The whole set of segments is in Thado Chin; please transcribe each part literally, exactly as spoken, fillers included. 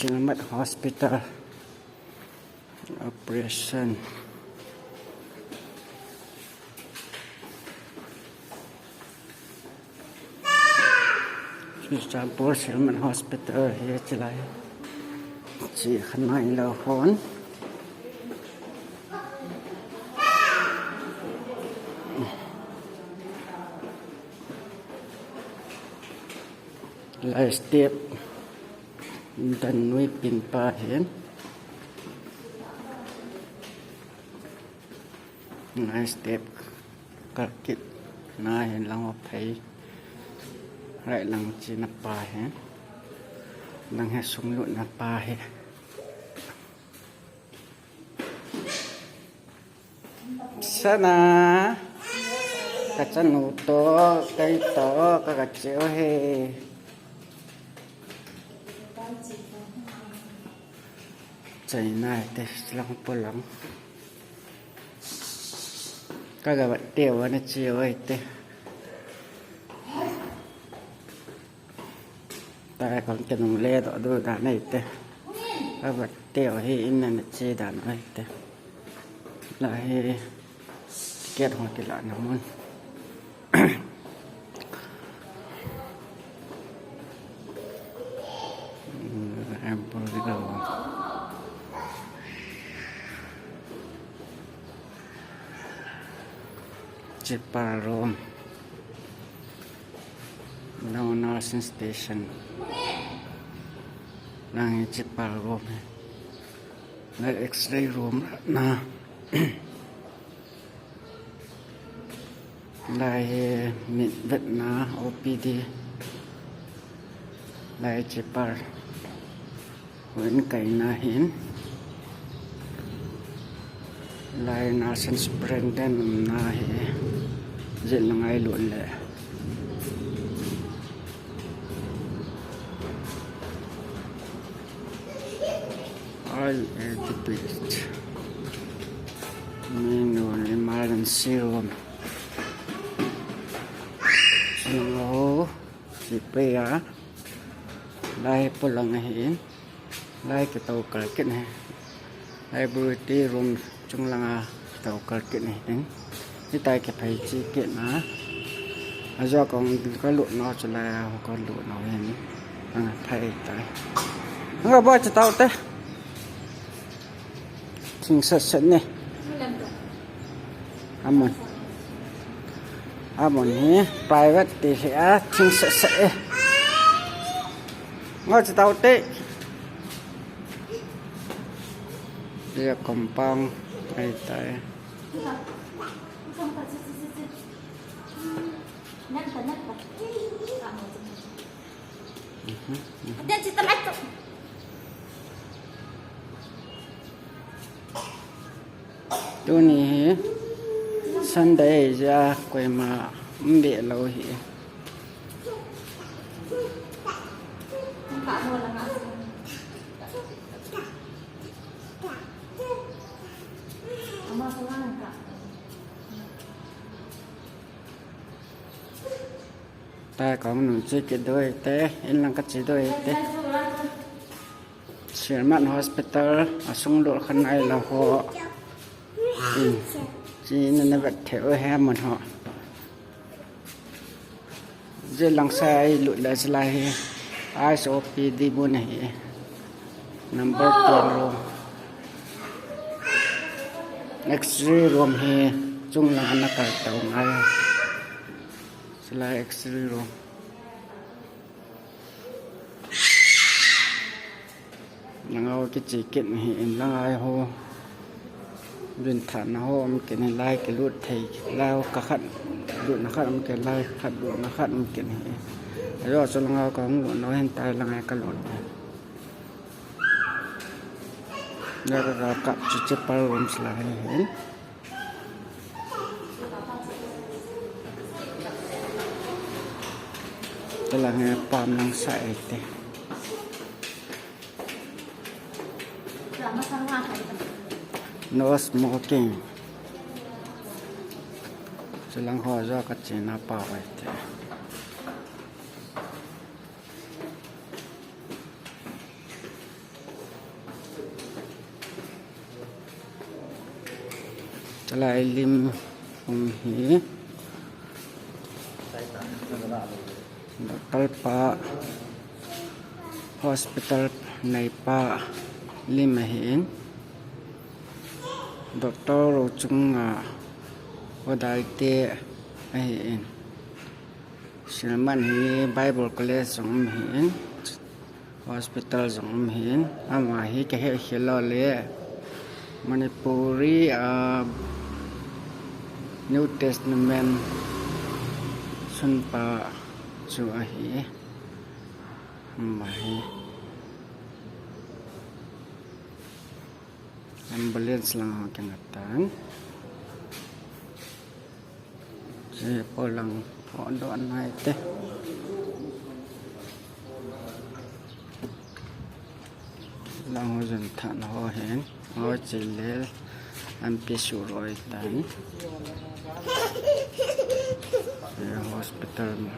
Sylmar Hospital. Operation. Churachandpur Sylmar Hospital hi chilai. Chi khanai lo hon. Lai step. Dan nui pin pa hin. Lai step. Kalkit. Na hin lang ho phei. Rai lang chi na pa hin. Lang he sung lut na pa hin. Sana. Ka chanu to, kei to, ka ka cheu he. China te, lang po lang. Ka ga bat te, wa na cheu te. Tah kong kinungle doh doh dan ahi te. Avat teo hi in na che dan ahi te. Lai hi ticket ho kila na mun. Em, pun di ko. Chipper room. Lang nursing station. Lang hi chipper room hi. Lang X-ray room na. Lai hi mit vetna O P D. Lai chipper. Houin kaina hin. Lai nursing superintendent umna hi. Jin lang ai lut le. Ai, eh, tipis. Menu emergency room. Hello. Sipai a. Lai polang ahin. Lai kitokal kit ahi. Laboratory room chung langa kitokal kit ahin. Hitia kiphei chi kit na. Ajo kong kalut nau chu lai a kalut nau hin. Anga phei tai. Anga ba chu tau te. Thing set set ni. Amun. Amun hi private ti hi a thing set set e. Ngo chi tau te. Dia compound ai tai. Tuni hi Sunday ja koima umbe lou hi. Ta kong nung chi kit doi te, in lang ka chi doi te. Sylmar Hospital, asung lut khan ai la ho. In, chi na na vet the o he mun ho. Je lang sa ai lut la chi la hi. Eyes O P D mun hi. Number two room. X-ray room hi. Chung lang na kal tau ngai. Sila X-ray room. Nangau kichi kit hi in lang ai ho. Bin than na ho um kit ni lai kilut thei. Lai ho ka khat lut na khat um kit lai khat lut na khat um kit ni. Ajo so lang au ka hung lut na hin tai lang ai ka lut. Lai ka ka kap chi chi pa room sila hin. Talang he pam lang sa ete. No smoking. Talang ho jo ka chena pa ete. Lai lim um hi. Doctor pa, hospital neipa lim ahin. Doctor rochunga hodai te ahin. Silman hi Bible College jong um hin, hospital jong um hin, ama hi kahe khel lou le Manipuri a New Testament sunpa chu ahi, ama hi. Ambulance lang ho kingatan. Hiche polang ho doh nai te. Lang ho jun than ho hin. Ho chele. An pi su roi tan. Hiche hospital ma.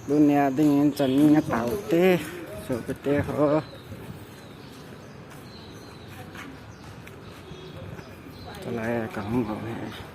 Tunia dingin chan nga tao te, sopite ho. Tulai kahung ho hi.